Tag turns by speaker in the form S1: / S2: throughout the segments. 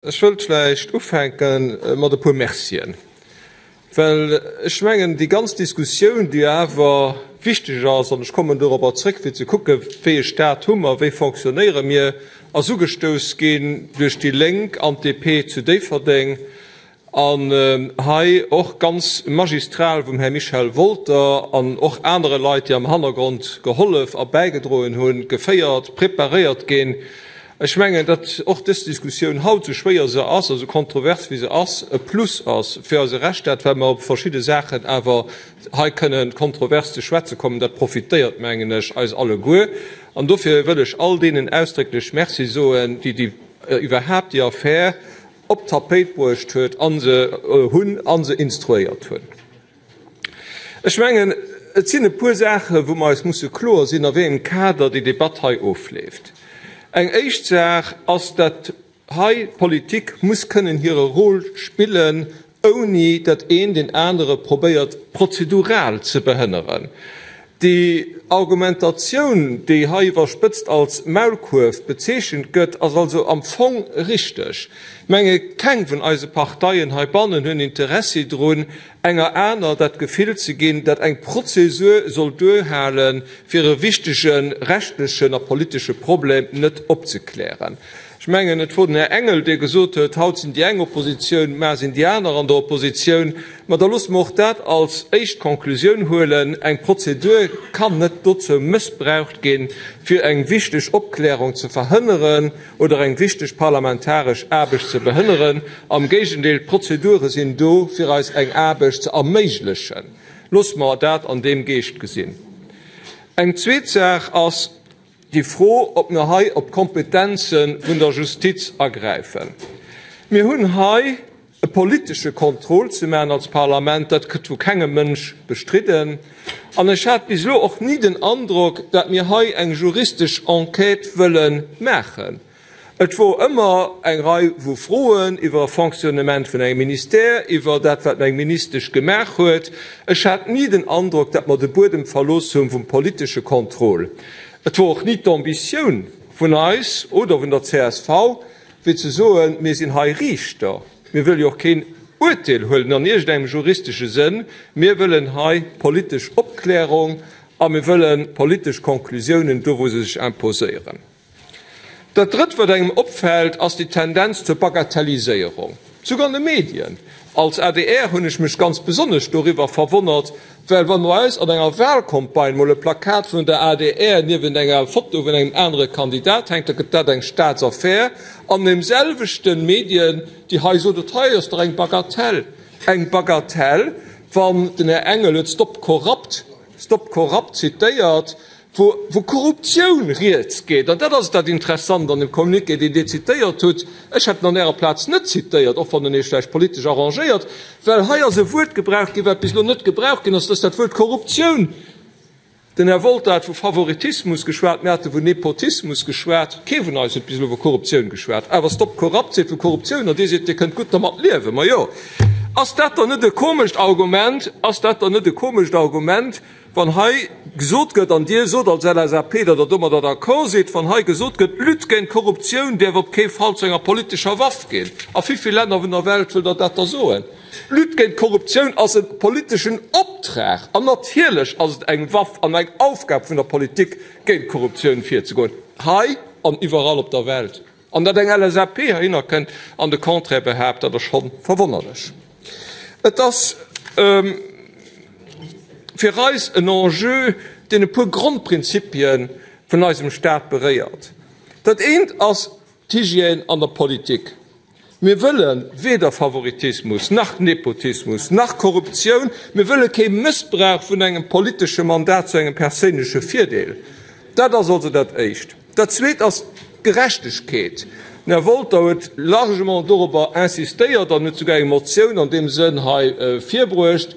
S1: Ech wëllt vläicht ufänke mat e puer Mercien, well ech mengen, déi ganz Diskussioun, déi awer wichteg ass, an ech kommen dorobber zréck, fir ze kucken, wéi e Stat hu mer, wéi fonctionnéiere mir, ass ugestouss ginn duerch déi Lénk an d'DP zu Déifferdeng, An hei och ganz magistral vum Här Michel Wolter an och anere Leit, déi am Hannergrond gehollef a bäigedroen hunn, geféiert, preparéiert ginn. Ech mengen, datt och dës Diskussioun haut, esou schwéier se ass a sou kontrovers wéi se ass, e Plus ass fir eise Rechtsstaat, well mer op verschidde Saachen awer hei kënnen kontrovers ze schwätze kommen. Dat profitéiert, mengen ech, eis alleguer. An dofir wëll ech all deenen ausdrécklech Merci soen, déi déi iwwerhaapt déi Affär op d'Tapéit bruecht huet a se hunn a se instruéiert hunn. Ech mengen, et sinn e puer Saachen, wou mer eis musse kloer sinn, a wéi engem Kader déi Debatt hei ofleeft. Eng éischt Saach ass, datt hei d'Politik muss kënnen hire Rôle spillen, ouni datt een deen anere probéiert prozedural ze behënneren. Déi Argumentatioun, déi hei iwwerspëtzt als Maulkuerf bezeechent gëtt, ass also am Fong richteg. Menge keng vun eise Parteien heibannen hunn Interessi drun, enger aner dat Gefill ze ginn, datt eng Prozesur soll duerhalen, fir e wichtege rechtlechen a politesche Problem net opzeklären. Ech mengen, et wor den Här Engel, dee gesot huet, haut sinn déi eng Oppositioun, mar sinn déi aner an der Oppositioun. Ma da loosse mer och dat als éischt Konklusioun huelen, Eng Prozedur kann net dozou mëssbraucht ginn, fir eng wichteg Opklärung ze verhënneren oder eng wichteg parlamentaresch Aarbecht ze behënneren. Am Géigendeel, d'Prozedure sinn do, fir eis eng Aarbecht ze erméiglechen. Loosse mer dat an deem Geescht gesinn. Eng zweet Saach ass, Déi Fro, ob mir hei op d'Kompetenze vun der Justiz agräifen. Mir hunn hei e politesche Contrôle ze maachen als Parlament, dat gëtt vu kengem Mënsch bestridden. An ech hat bis elo och ni den Androck, dat mir hei eng juristesch Enquête wëlle maachen. Et wor ëmmer eng Rei vu Froen iwwer e Fonctionnement vun engem Ministère, iwwer dat, wat eng Ministesch gemaach huet. Ech hat ni den Androck, datt mer de Buedem verlooss hu vum politesche Contrôle. Et wor och ni d'Ambitioun vun eis oder vun der csv, fir ze soen, mir sinn hei Riichter, mir wëlle jo och keen Uerteel huelen an iergendengem juristesche Sënn, mir wëllen hei politesch Opklärung a mir wëlle politesch Conclusiounen do, wou se sech imposéieren. Dat Drëtt, wat engem opfält, ass déi Tendenz zur Bagatelliséierung, souguer an de Medien. Als adr hunn ech mech ganz besonnesch doriwwer verwonnert, well wa bei eis an enger Wahlcampagne mol e Plakat vun der adr niewent enger Foto vun engem anere Kandidat hänkt, da gëtt dat eng Staatsaffär. An deemselwechte Medien, déi hei soen, dat hei ass dach eng Bagatell. Eng Bagatell, wann den Här Engel huet Stop Corrupt, Stop Corrupt zitéiert, wou vu Korruptioun rieds geet, an dat ass dat Interessant an dem Communiqué, deen Dir zitéiert hutt, ech hätt en an Ärer Plaz net zitéiert, och wann en Iech vläicht politesch arrangéiert, well hei ass e Wuert gebraucht ginn, wat bis elo net gebraucht ginn ass, dat ass dat Wuert Korruptioun. Den Här Wolter hat vu Favoritismus geschwat, mir hate vun Nepotismus geschwat, kee vun eis huet bis elo vu Korruptioun geschwat, awer Stop Corrupt seet vu Korruptioun an Dir seet, Dir kënnt gutt dermat liewen. Majo, ass dat dann net e komescht Argument? Ass dat dann net e komescht Argument? Wann hei gesot gëtt, an Dir sot als LSAP, datt Der domadder d'accord sidd, wann hei gesot gëtt, d'Lutte géint d'Korruptioun däerf op kee Fall zu enger politescher Waff ginn, a wéi vill Länner vun der Welt wëllt Der dat da soen? D'Lutte géint d'Korruptioun ass e politeschen Optrag an natierlech ass et eng Waff an eng Aufgab vun der Politik, géint d'Korruptioun virzegoen, hei an iwwerall op der Welt. An datt eng LSAP heihinner kënnt an de Contraire behaapt, dat ass scho verwonnerlech. Et ass fir eis en Enjeu, deen e puer Grondprinzipie vun eisem Staat beréiert. Dat eent ass d'Hygiène an der Politik. Mir wëlle weder Favoritismus, nach Nepotismus, nach Korruptioun. Mir wëlle kee Mëssbrauch vun engem politesche Mandat zu engem perséinleche Virdeel. Dat ass also dat Éischt. Dat Zweet ass d'Gerechtegkeet. Den Här Wolter huet largement dorobber insistéiert an huet souguer eng Motioun an deem Sënn hei virbruecht,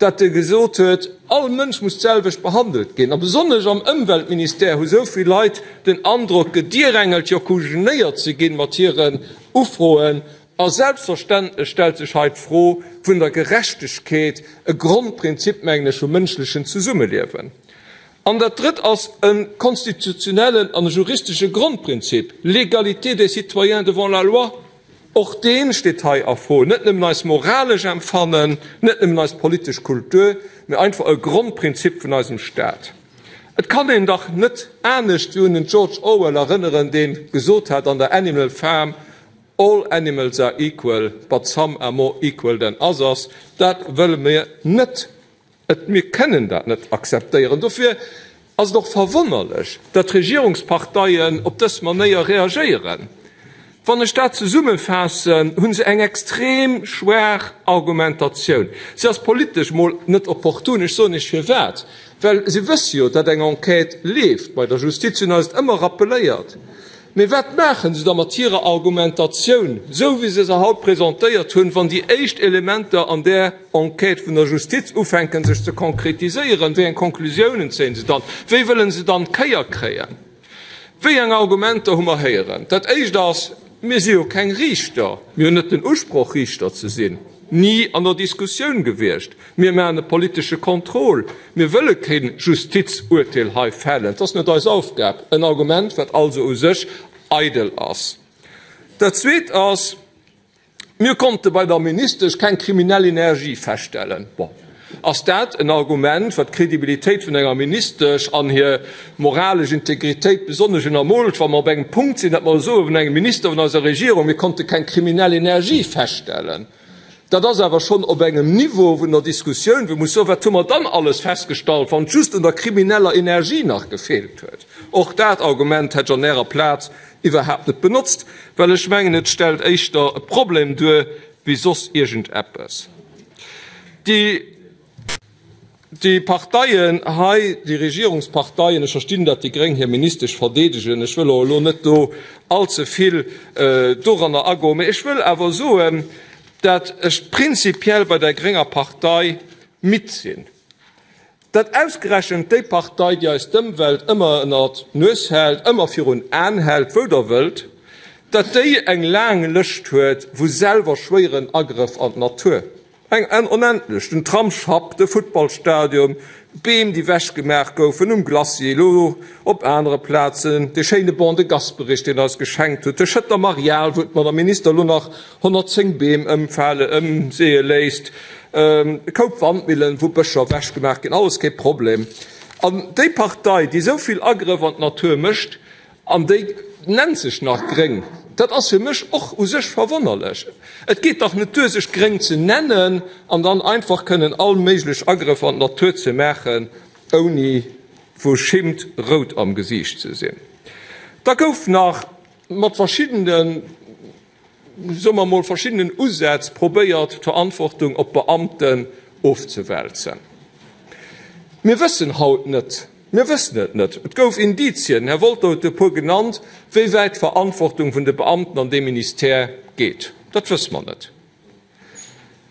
S1: datt e gesot huet, all Mënsch muss d'selwecht behandelt ginn. A besonnesch am Ëmweltministère hu sou vill Leit den Androck, gedierängelt, jo kujenéiert ze ginn mat hiren Ufroen. A selbstverständlech stellt sech hei d'Fro vun der Gerechtegkeet, e Grondprinzip, mengen ech, vum mënschlechen Zesummeliewen. An dat Drëtt ass e konstitutionellen an e juristesche Grondprinzip, l'égalité des citoyens devant la loi. Och dee steet hei a Fro. Net nëmmen eis moralesch Empfannen, net nëmmen eis politesch Kultur, mee einfach e Grondprinzip vun eisem Staat. Et kann een dach net anescht wéi un den George Orwell erënneren, dee gesot hat an der Animal Farm, All animals are equal, but some are more equal than others. Dat wëlle mir net. Et, mir kënnen dat net akzeptéieren. Dofir ass et och verwonnerlech, datt d'Regierungsparteien op dës Manéier reagéieren. Wann ech dat zesummefaassen, hu se eng extrem schwaach Argumentatioun. Si ass politesch mol net opportun. Ech soen Iech firwat, Well se wësse jo, datt eng Enquête leeft bei der Justiz. Si hunn eis et ëmmer rappeléiert. Mee wat maache se da mat hirer Argumentatioun, esou wéi se se haut presentéiert hunn, wann déi éischt Elementer an där Enquête vun der Justiz ufänken sech ze konkretiséieren? Wéi eng Konklusiounen zéien se dann? Wéi wëllen se dann d'Kéier kréien? Wéi eng Argumenter hu mer héieren? Dat éischt ass, Mir si jo keng Riichter, mir hunn net den Usproch Riichter ze sinn, ni an der Diskussioun gewiescht. Mir maachen e politesche Contrôle. Mir wëlle kee Justizurteel hei fällen. Dat ass net eis Aufgab. En Argument, wat also u sech eidel ass. Dat Zweet ass, Mir konnte bei der Ministesch keng kriminell Energie feststellen. Bon, ass dat en Argument, wat d'Credibilitéit vun enger Ministesch an hir moralesch Integritéit besonnesch ënnermoolt, wa mer op engem Punkt sinn, datt mer soe vun engem Minister vun eiser Regierung, mir konnte keng kriminell Energie feststellen? Dat ass awer schonn op engem Niveau vun der Diskussioun, wou ee muss soen, wat hu mer dann alles festgestallt, wann et just un der krimineller Energie nach gefeelt huet? Och dat Argument hätt ech an Ärer Plaz iwwerhaapt net benotzt, well ech mengen, et stellt éischter e Problem duer wéi soss iergendeppes. Déi. Déi Parteien hei, déi Regierungsparteien, ech verstinn, datt déi Gréng hir Ministesch verdeedegen, ech wëll och elo net do allze vill doranner agoen, mä ech wëll awer soen, datt ech prinzipiell bei der grénger Partei midd sinn, datt ausgerechent déi Partei, déi eis d'Ëmwelt ëmmer ënnert d'Nues hält, ëmmer virun Aen hält, wou Der wëllt, datt déi eng laang Lëscht huet vu selwer schwéieren Agrëff an d'Natur. Eng onendlech, den Tramsschapp, de Futtballstadion, d'Beem déi wech gemaach goufen um Glacis, elo op anere Plazen, dee schéine Ban de Gasperich deen eis geschenkt huet, de Schëtter Marial wou d'Madame Minister elo nach 110 Beem ëmfale ëmseeë léisst, e Koup Wandmillen wou Bëscher wech gemaach ginn, alles kee Problem. An déi Partei déi esou vill Agrëff an d'Natur mécht, An déi nennt sech nach gréng. Dat ass fir mech och u sech verwonnerlech. Et geet dach net duer, sech gréng ze nennen an dann einfach kënnen all méiglech Agrëff an d'Natur ze maachen, ouni vu Schimmt rout am Gesiicht ze sinn. Da gouf nach mat verschiddenen, soe mer emol, verschiddenen Usätz probéiert, d'Verantwortung op d'Beamten ofzewälzen. Mir wëssen haut net, mir wëssen et net, et gouf Indizien, den Här Wolter huet e puer genannt, wéi wäit d'Verantwortung vun de Beamten an deem Ministère geet. Dat wësse mer net.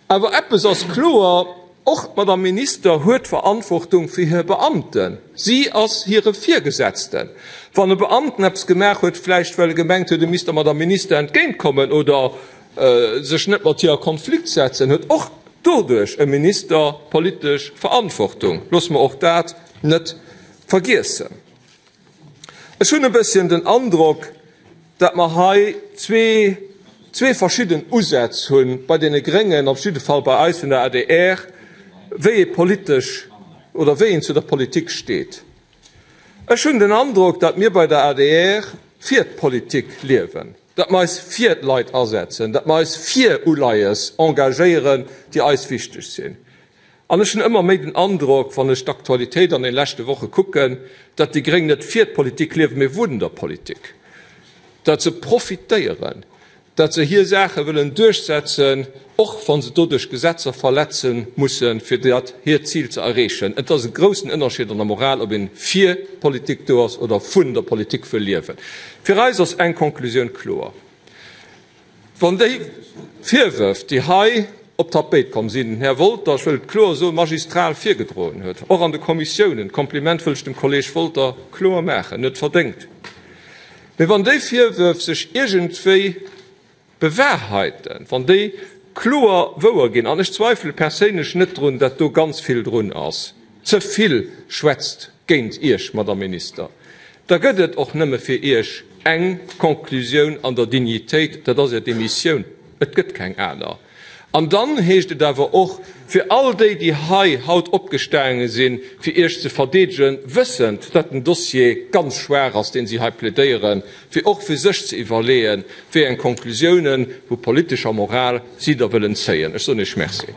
S1: Awer eppes ass kloer, Och d'Madame Minister huet Verantwortung fir hir Beamten. Si ass hire Virgesetzten. Wann e Beamten eppes gemaach huet, vläicht well e gemengt huet, e misst der Madame Minister entgéintkommen oder sech net mat hir a Konflikt setzen, huet och doduerch e Minister politesch Verantwortung. Loosse mer och dat net vergiessen. Ech hunn e bësschen den Androck, datt mer hei zwee verschidden Usätz hu bei deene Gréngen, op jidde Fall bei eis vun der adr, wéi ee politesch oder wéi een zu der Politik steet. Ech hunn den Androck, datt mir bei der adr fir d'Politik liewen, datt mer eis fir d'Leit asetzen, datt mer eis fir Uleies engagéieren, déi eis wichteg sinn. An ech hunn ëmmer méi den Androck, wann ech d'Aktualitéit an den leschte Woche kucken, datt déi Gréng net fir d'Politik liewen, mee vun der Politik. Datt se profitéieren, datt se hir Saache wëllen duerchsetzen, och wa se doduerch Gesetzer verletze mussen, fir dat hiert Zil ze erreechen. Et ass e groussen Ënnerscheed an der Moral, ob een fir d'Politik do ass oder vun der Politik wëll liewen. Fir eis ass eng Konklusioun kloer. Wann déi Virwërf, déi hei op d'Tapéit komm sinn, den Här Wolter, ech wëll et kloer soen, magistral virgedroen huet, och an de Kommissiounen, d'Kompliment wëll ech dem Kolleeg Wolter kloer maachen, en huet verdéngt, mä wann déi Virwërf sech iergendwéi bewahrheiten, wann déi kloer wouer ginn, an ech zweifele perséinlech net drun, datt do ganz vill drun ass, ze vill schwätzt géint Iech, Madame Minister, da gëtt et och nëmme fir Iech eng Konklusioun an der Dignitéit, dat ass Är Demissioun. Et gëtt keng aner. An dann heescht et awer och, fir all déi, déi hei haut opgestaange sinn, fir Iech ze verdeedegen, wëssend, datt den Dossier ganz schwaach ass, deen si hei plädéieren, fir och fir sech ze iwwerleeën, wéi eng Konklusiounen vu politescher Moral si da wëllen zéien. Ech soen Iech Merci.